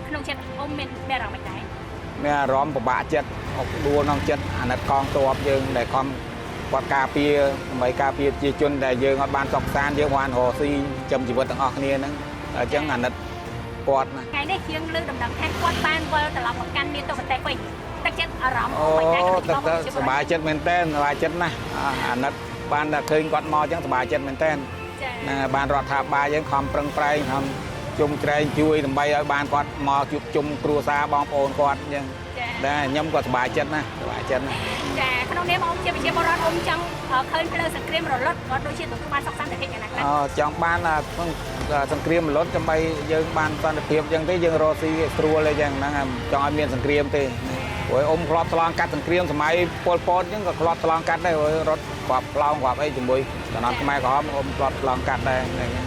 ក្នុងចិត្តអ៊ំមានមានអារម្មណ៍មិនដែរ មានអារម្មណ៍ពិបាកចិត្តអុកដួលក្នុងចិត្តអាណិតកងទ័ពយើងដែលខំគាត់ការពារដើម្បីការពារប្រជាជនដែលយើងអត់បានសុខសាន្តយើងបានរកស៊ីចិញ្ចឹមជីវិតទាំងអស់គ្នាហ្នឹងអញ្ចឹងអាណិតគាត់ណា ថ្ងៃនេះយើងលើកដំណឹងថាគាត់បានវិលត្រឡប់មកកាន់មាតុប្រទេសវិញទឹកចិត្តអារម្មណ៍ អូ មិនដែរ ទឹក ក្នុង ទៅសប្បាយចិត្តមែនតើសប្បាយចិត្តណាស់អាណិតបានតែឃើញគាត់មកអញ្ចឹងសប្បាយចិត្តមែនតើ ចា ហ្នឹងហើយបានរដ្ឋាភិបាលយើងខំប្រឹងប្រែងខំជុំក្រែងជួយដើម្បីឲ្យបានគាត់មកជួបជុំគ្រួសារបងប្អូនគាត់អញ្ចឹង ចា ដែរខ្ញុំក៏សប្បាយចិត្តណាស់សប្បាយចិត្តណាស់ ចាក្នុងនាមអ៊ំជាប្រជាពលរដ្ឋអ៊ំចង់ឃើញភ្លើងសង្គ្រាមរលត់ក៏ដូចជាទទួលបានសុខសន្តិភាពយ៉ាងណាខ្លះ អចង់បានអាក្នុងសង្គ្រាមរលត់ដើម្បីយើងបានសន្តិភាពអញ្ចឹងទេយើងរកស៊ីស្រួលអីចឹងហ្នឹងហើយចង់ឲ្យមានសង្គ្រាមទេព្រោះអ៊ំធ្លាប់ឆ្លងកាត់សង្គ្រាមសម័យប៉ុលពតអញ្ចឹងក៏ធ្លាប់ឆ្លងកាត់ដែរព្រោះរត់គ្រាប់ផ្លោងគ្រាប់អីជាមួយតំណខ្មែរក្រហមអ៊ំធ្លាប់ឆ្លងកាត់ដែរហ្នឹង ចា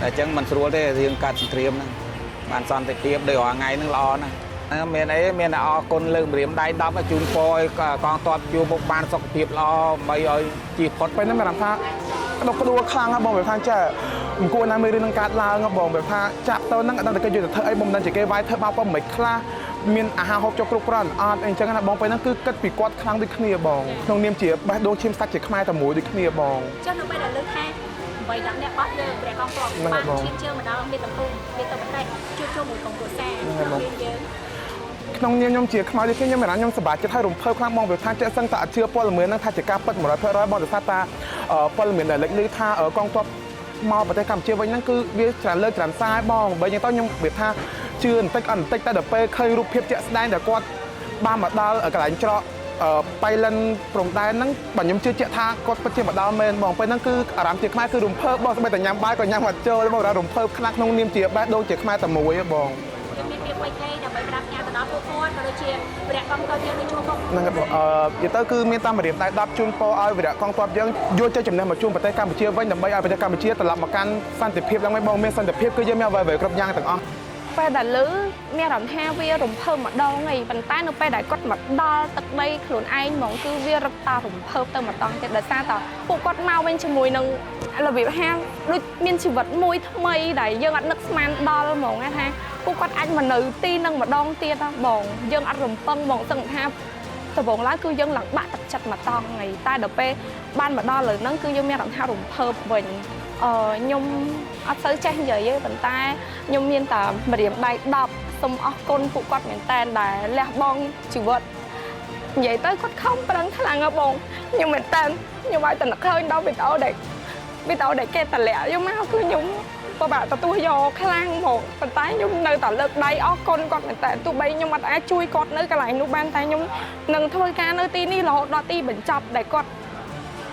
តែអញ្ចឹងមិនស្រួលទេរឿងកាត់សង្គ្រាមហ្នឹងបានសន្តិភាពដូចរាល់ថ្ងៃហ្នឹងល្អណាស់ហ្នឹងមានអីមានតែអរគុណលើកម្រាមដៃ10ឲ្យជូនពរឲ្យកងទ័ពជួបមុខបានសុខភាពល្អដើម្បីឲ្យជៀសផុត ពេលហ្នឹងមានអារម្មណ៍ថាក្តុកក្តួលខ្លាំងណាស់បងវាថាចេះមិនគួរណាមានរឿងនឹងកើតឡើងហ៎បងវាថាចាប់ទៅហ្នឹងអត់ដឹងតែគេយកទៅធ្វើអីបងមិនដឹងជាគេវាយធ្វើបាបក៏មិនខ្លះមានអាហារហូបចុកគ្រប់គ្រាន់អត់អីអញ្ចឹងណាបងពេលហ្នឹងគឺគិតពីគាត់ខ្លាំងដូចគ្នាបងក្នុងនាមជាបេះដូងឈាមសាច់ជាខ្មែរតែមួយដូចគ្នាបង ចុះនៅពេលដែលលើកថា8 10នាក់បោះយើងព្រះកងទ័ព បាន ហ្នឹងហើយបង ឈានជើងមកដល់មាតុភូមិមាតុប្រទេសជួបជុំមួយកងគ្រួសារ ហ្នឹងហើយបង ក្នុងនាមយើង ក្នុងនាមខ្ញុំជាខ្មែរដូចគ្នាខ្ញុំមានអារម្មណ៍ខ្ញុំសប្បាយចិត្តហើយរំភើបខ្លាំងបងវាថាចេះសឹងតែអត់ជឿព័ត៌មានហ្នឹងថាជាការពិត100%បងដោយសារតាព័ត៌មានដែលលេចឮថាកងទ័ពមកប្រទេសកម្ពុជាវិញហ្នឹងគឺវាច្រើនលើកច្រើនសារបងបើយ៉ាងទៅខ្ញុំវាថាជឿបន្តិចអត់បន្តិចតែដល់ពេលឃើញរូបភាពជាក់ស្ដែងដែលគាត់បានមកដល់កន្លែងច្រកបៃលិនព្រំដែនហ្នឹងបាទខ្ញុំជឿជាក់ថាគាត់ពិតជាមកដល់មែនបងពេលហ្នឹងគឺអារម្មណ៍ជាខ្មែរគឺរំភើបបងស្បីតែញ៉ាំបាយក៏ញ៉ាំអត់ចូលបងរំភើបខ្លាំងក្នុងនាមជាបេះដូងជាខ្មែរតែមួយបង យើងមានពាក្យអ្វីៗដើម្បីប្រាប់ផ្ញើទៅដល់ពួកគាត់ក៏ដូចជាព្រះកងទ័ពយើងនៅជួរមុខ ហ្នឹងហើយបងនិយាយទៅគឺមានតាមរៀមដៃ10ជូនពរឲ្យវីរៈកងទ័ពយើងយកជ័យជំនះមកជូនប្រទេសកម្ពុជាវិញដើម្បីឲ្យប្រទេសកម្ពុជាត្រឡប់មកកាន់សន្តិភាពឡើងវិញបងមានសន្តិភាពគឺយើងមានអ្វីៗគ្រប់យ៉ាងទាំងអស់ ពេលដែលលឺមានអារម្មណ៍ថាវារំភើបម្ដងឯងប៉ុន្តែនៅពេលដែលគាត់មកដល់ទឹកដីខ្លួនឯងហ្មងគឺវារឹតតារំភើបទៅម្ដងទៀតដោយសារតែពួកគាត់មកវិញជាមួយនឹងរបៀបហាដូចមានជីវិតមួយថ្មីដែលយើងអត់នឹកស្មានដល់ហ្មងណាថាពួកគាត់អាចមកនៅទីនឹងម្ដងទៀតណាបងយើងអត់រំពឹងហ្មងសឹងថាដំបូងឡើយគឺយើងឡើងបាក់ទឹកចិត្តមកតង់ឯងតែដល់ពេលបានមកដល់លើហ្នឹងគឺយើងមានអារម្មណ៍ថារំភើបវិញខ្ញុំអត់សូវចេះនិយាយទេប៉ុន្តែខ្ញុំមានតែម្រាមដៃ10សូមអរគុណពួកគាត់មែនតើដែលលះបង់ជីវិតនិយាយទៅគាត់ខំប្រឹងខ្លាំងហ៎បងខ្ញុំមែនតើខ្ញុំឲ្យតែនឹកឃើញដល់វីដេអូដែលវីដេអូដែលគេតម្លាក់យកមកគឺខ្ញុំពិបាកទទួលយកខ្លាំងហ្មងប៉ុន្តែខ្ញុំនៅតែលើកដៃអរគុណគាត់មែនតើទោះបីខ្ញុំអត់អាចជួយគាត់នៅកន្លែងនោះបានតែខ្ញុំនឹងធ្វើការនៅទីនេះរហូតដល់ទីបញ្ចប់ដែលគាត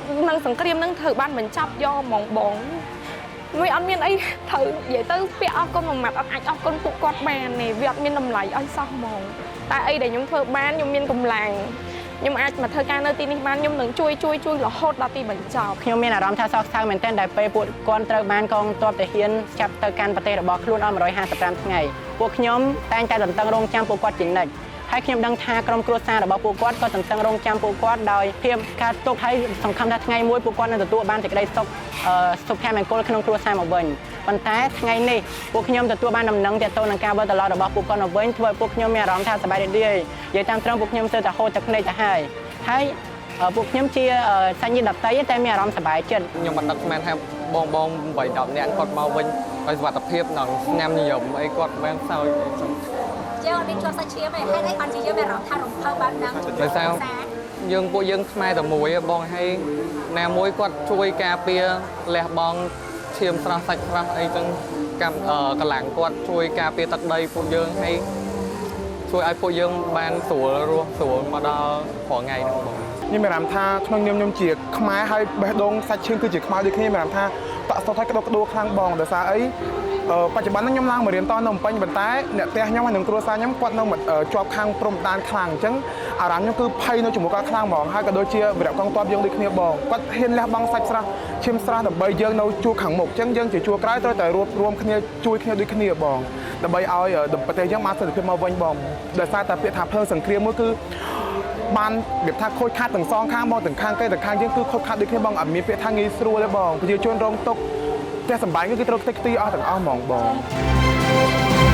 ់នឹងសង្គ្រាមនឹងត្រូវបានបញ្ចប់យកហ្មងបងវាអត់មានអីត្រូវនិយាយទៅពាក្យអរគុណមួយម៉ាត់អត់អាចអរគុណពួកគាត់បានទេវាអត់មានតម្លៃអីសោះហ្មងតែអីដែលខ្ញុំធ្វើបានខ្ញុំមានកម្លាំងខ្ញុំអាចមកធ្វើការនៅទីនេះបានខ្ញុំនឹងជួយជួយជួយរហូតដល់ទីបញ្ចប់ ខ្ញុំមានអារម្មណ៍ថាសោកសៅមែនទែនដែលពេលពួកគាត់ត្រូវបានកងទ័ពទាហានចាប់ទៅកាន់ប្រទេសរបស់ខ្លួនអស់155ថ្ងៃពួកខ្ញុំតែងតែទន្ទឹងរង់ចាំពួកគាត់ជានិច្ចហើយខ្ញុំដឹងថាក្រុមគ្រួសាររបស់ពួកគាត់ក៏ទន្ទឹងរង់ចាំពួកគាត់ដោយភាពការទុកហើយសង្ឃឹមថាថ្ងៃមួយពួកគាត់នឹងទទួលបានសេចក្តីសុខសុភមង្គលក្នុងគ្រួសារមកវិញប៉ុន្តែថ្ងៃនេះពួកខ្ញុំទទួលបានដំណឹងទាក់ទងនឹងការវិលត្រឡប់របស់ពួកគាត់មកវិញធ្វើឲ្យពួកខ្ញុំមានអារម្មណ៍ថាសប្បាយរីករាយនិយាយតាមត្រង់ពួកខ្ញុំស្ទើរតែហូរទឹកភ្នែកទៅហើយហើយពួកខ្ញុំជាសាច់ញាតិដតីតែមានអារម្មណ៍សប្បាយចិត្ត ខ្ញុំមិនដឹកស្មានថាបងបង8 10នាក់គាត់មកវិញដោយសុវត្ថិភាពនិងស្នាមញញឹមអីគាត់បានសើចអីចឹង យើងអត់មានជាប់សាច់ឈាមទេហេតុអីបានជាយើងមានអារម្មណ៍ថារំភើបបែបហ្នឹង ដោយសារយើងពួកយើងខ្មែរតែមួយឯងបងហើយណាមួយគាត់ជួយការពារលះបង់ឈាមស្រស់សាច់ស្រស់អីចឹងកម្មកលាំងគាត់ជួយការពារទឹកដីពួកយើងហើយជួយឲ្យពួកយើងបានស្រួលរស់ស្រួលមកដល់រាល់ថ្ងៃហ្នឹងបង ខ្ញុំមានអារម្មណ៍ថាក្នុងនាមខ្ញុំជាខ្មែរហើយបេះដូងសាច់ឈាមគឺជាខ្មែរដូចគ្នាមានអារម្មណ៍ថាតក់ស្លុតហើយក្តុកក្តួលខ្លាំងបងដោយសារអីបច្ចុប្បន្នហ្នឹងខ្ញុំឡើងមករៀនតនៅភ្នំពេញប៉ុន្តែអ្នកផ្ទះខ្ញុំហើយនិងគ្រួសារខ្ញុំគាត់នៅជាប់ខាងព្រំដែនខ្លាំងអញ្ចឹងអារម្មណ៍ខ្ញុំគឺភ័យនៅជាមួយគាត់ខ្លាំងហ្មងហើយក៏ដូចជាវីរៈកងទ័ពយើងដូចគ្នាបងគាត់ហ៊ានលះបង់សាច់ស្រស់ឈាមស្រស់ដើម្បីយើងនៅជួរខាងមុខអញ្ចឹងយើងជាជួរក្រោយត្រូវតែរួបរួមគ្នាជួយគ្នាដូចគ្នាបងដើម្បីឲ្យប្រទេសយើងបានសន្តិភាពមកវិញបងដោយសារតែពាក្យថាភ្លើងសង្គ្រាមមួយគឺ បានរបៀបថាខូចខាតទាំងសងខាងបងទាំងខាងគេទាំងខាងយើងគឺខូចខាតដូចគ្នាបងអត់មានពាក្យថាងាយស្រួលទេបងប្រជាជនរងទុក្ខផ្ទះសម្បែងគឺត្រូវខ្ទេចខ្ទីអស់ទាំងអស់ហ្មងបង